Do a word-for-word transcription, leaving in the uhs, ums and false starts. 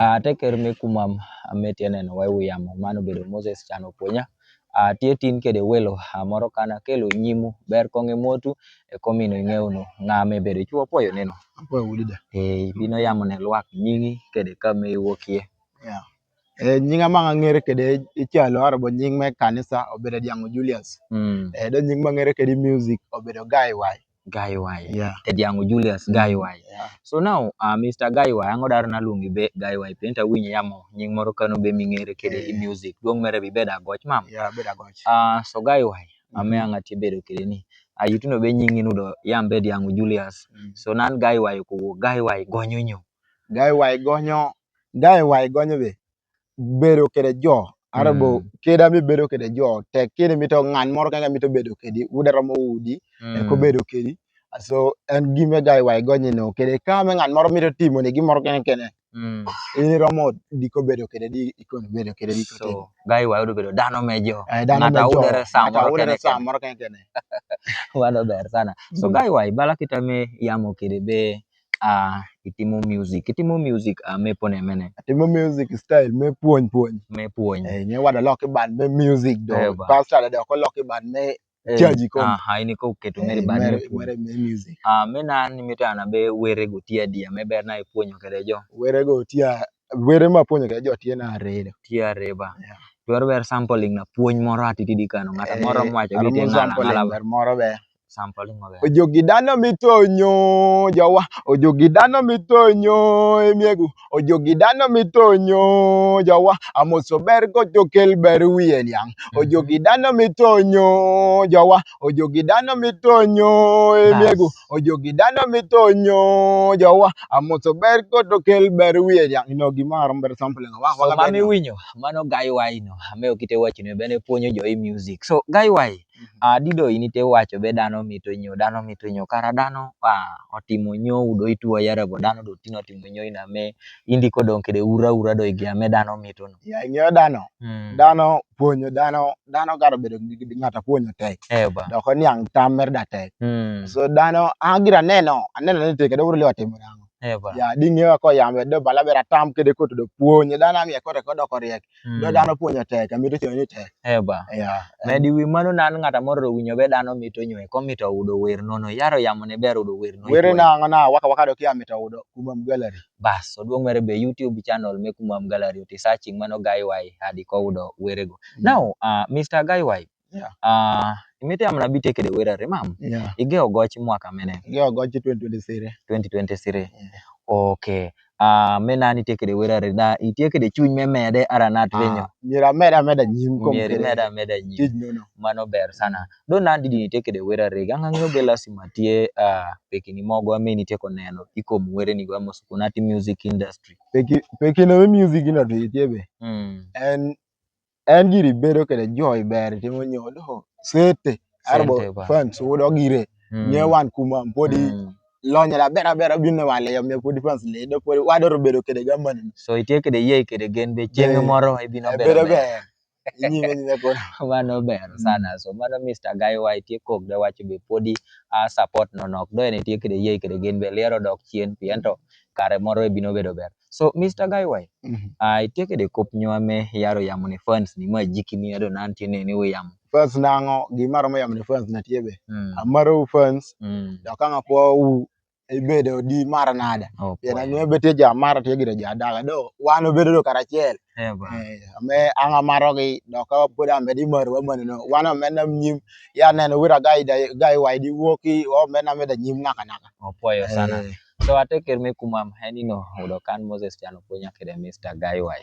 A, teker me kumam, a, me tye neno wai wi yamo, mano bedo Moses Can Opuonya. A, tye tin kede welo, a, moro kan akelo nyimu, ber kong e motu, e komino ing'ew nu, ng'a me bedo, ci wapwoyo neno. Apwoyo wudi da. Eh, ibino yamo ne lwak nyingi kede ka me iwuokie. Yeah. Eh, nyinga ma ng'ere kede i calo arabo nying me kanisa obedo Adiang'o Julius. Mm. Eh, do nying ma ng'ere kede music obedo Guy Wai. Guy Wai. Yeah. Adiang'o Julius, mm, Guy Wai. Yeah. So now, uh, Mister Guy Wai, ang'o dar na luongi be Guy Wai, pien to awinyo yamo nying moro kano be ming'ere kede i, eh, music. Duong' mere bi bed agoch mam. Yeah, bed agoch. Uh, so Guy Wai, ame, mhm, ang'a ti bedo kede ni. Ayuti no be nyingi nudo yam be Adiang'o Julius. Mm. So nan Guy Wai ko Guy Wai gonyo nyo. Guy Wai gonyo, Guy Wai gonyo be. Bedo kede jo, arabo, mm, keda mi bedo kede jo, tek kini mito ng'an moro kene mito bedo kedi, uda romo udi, mm, e ko bedo kedi. So, en gima Guy Wai gonyo no, kede ka me ng'an moro mito timo ni gimoro kene kene. Mm. Ini romo di ko bedo kede di, iko bedo kede di ko timo. So, Guy Wai udo bedo dano me jo. Eh, dano me jo. Ng'ata udere sa moro kene kene. Mano ber sana. So, mm, Guy Wai, bala kita me yamo kede be, ah, itimo music. Itimo music, ah, me pone mene. Atimo music style me puonj puonj. Me puonj. Eh, nge wada loki band me music do. Eh, ba. Pastor da ko loki band me, eh, chaji kon. Ah, ha, ini ko keto, eh, mere band me puonj. Mere, mere me music. Ah, me nan ni mito ana be were go tia dia, me ber na ipuonyo kede jo. Were go tia, were ma puonyo kede jo tie na areba. Tie areba. Yeah. Dwaro ber sampling na puonj moro atiti di kano. Ng'ata moro, eh, mwacho aramo gi tie ng'ala sampling ng'ala ba. Ber moro be. Sample maber. Ojogi dano mitonyo jowa, ojogi dano mitonyo emiegu, ojogi dano mitonyo jowa, amoso ber kocho kel ber wiye niang'. Mhm. Ojogi dano mitonyo jowa, ojogi dano mitonyo emiegu, bas, ojogi dano mitonyo jowa, amoso ber kocho kel ber wiye niang'. Ino gima aromo ber sample nga wa. So, wa mami winyo, mano Guy Wai no, ame okite wacho ni bende puonyo jo i music. So, Guy Wai, mhm, ah, dido in ite wacho be dano mito nyo, dano mito nyo, kara dano, ah, otimo nyo udo ituo yare bo dano do tino otimo nyo ina me, indi kodong kede ura ura do igia me dano mito no. Ya, ing'eyo dano. Mm. Dano puonyo dano, dano garo bedo gi, gi ng'ato puonyo tek. Eh, ba. Dok oniang' tam mer da tek. Mm. So dano, agira neno, aneno ni tek, kede uru liwa timo nang'o. Eh, ba. Ya, di ng'eyo ko yambe, do bala bera tam kede koto do puonyo, dano ang'e koto kodo koriek. Mm. Do dano puonyo tek, amito tiyo ni tek. Eh, ba. Ya. Medi wi mano nan ng'ata moro do winyo be dano mito nyo, e komito udo wer nono, yaro yamo ne ber udo wer no. Were na ng'o na waka waka do kia mito udo, Kumam Gallery. Bas, oduong' mere be YouTube channel me Kumam Gallery, oti searching mano Guy Wai, adi ko udo were go. Mm. Now, ah, Mister Guy Wai, yeah, ah, imite amna bi tekede were are mam. Yeah. Ige ogoch mwaka mene? Ige ogoch twenty twenty-three. Twenty twenty-three. Yeah. Okay. Ah, me nani tekede were are da, itekede chuny me mede ara nat, ah, venyo. Nyira meda meda nyim kom. Nyiri kere. Meda meda nyim. Tij nono. Mano ber sana. Do nan didi ni tekede were are, ganga ng'eyo be lasima tie, ah, pekini mogo ame ni teko neno, ikom were ni go amo sukunati music industry. Peki, pekino me music industry tie be. Mm. En en giri bedo kede joy ber timo nyodo. Sete. Arbo sente ba. Fans wudo gire. Mm. Nye wan Kumam podi. Mm. Lonye la bera bera bine wale ya me podi fans le do podi wadoro bedo kede gamani. So itie kede ye kede gen be chieng' moro ibino bedo ber. Bedo ber. Inyime nyime kono. Mano ber sana. Mm. So mano Mister Guy Wai tie kok de wacho be podi a support no nok. Do en tie kede ye kede gen be liero dok chien piento kare moro ibino bedo ber. So, Mister Guy Wai, mhm, ah, itie kede kop nyo ame yaro yamo ne fans ni ma jiki ni ado nan tine ni we yamo. Fans nang'o, gima romo yamo ne fans na tie be. Mm. Amaro fans, mm, do kanga po u, ibedo di mara nada. Oh, pien boy. Ang'e be tie ja mara tie gire ja daga do, wan obedo do karachiel. Eh, ba. Eh, ame anga maro gi, do ka pod ambe di maro wa mani no, wan ame nam nyim, ya neno wira Guy da, Guy Wai di woki, o me na me da nyim naka naka. Opuoyo sana. Eh. So ateker me Kumam, en ino udo kan Moses Can Opuonya kede Mister Guy Wai.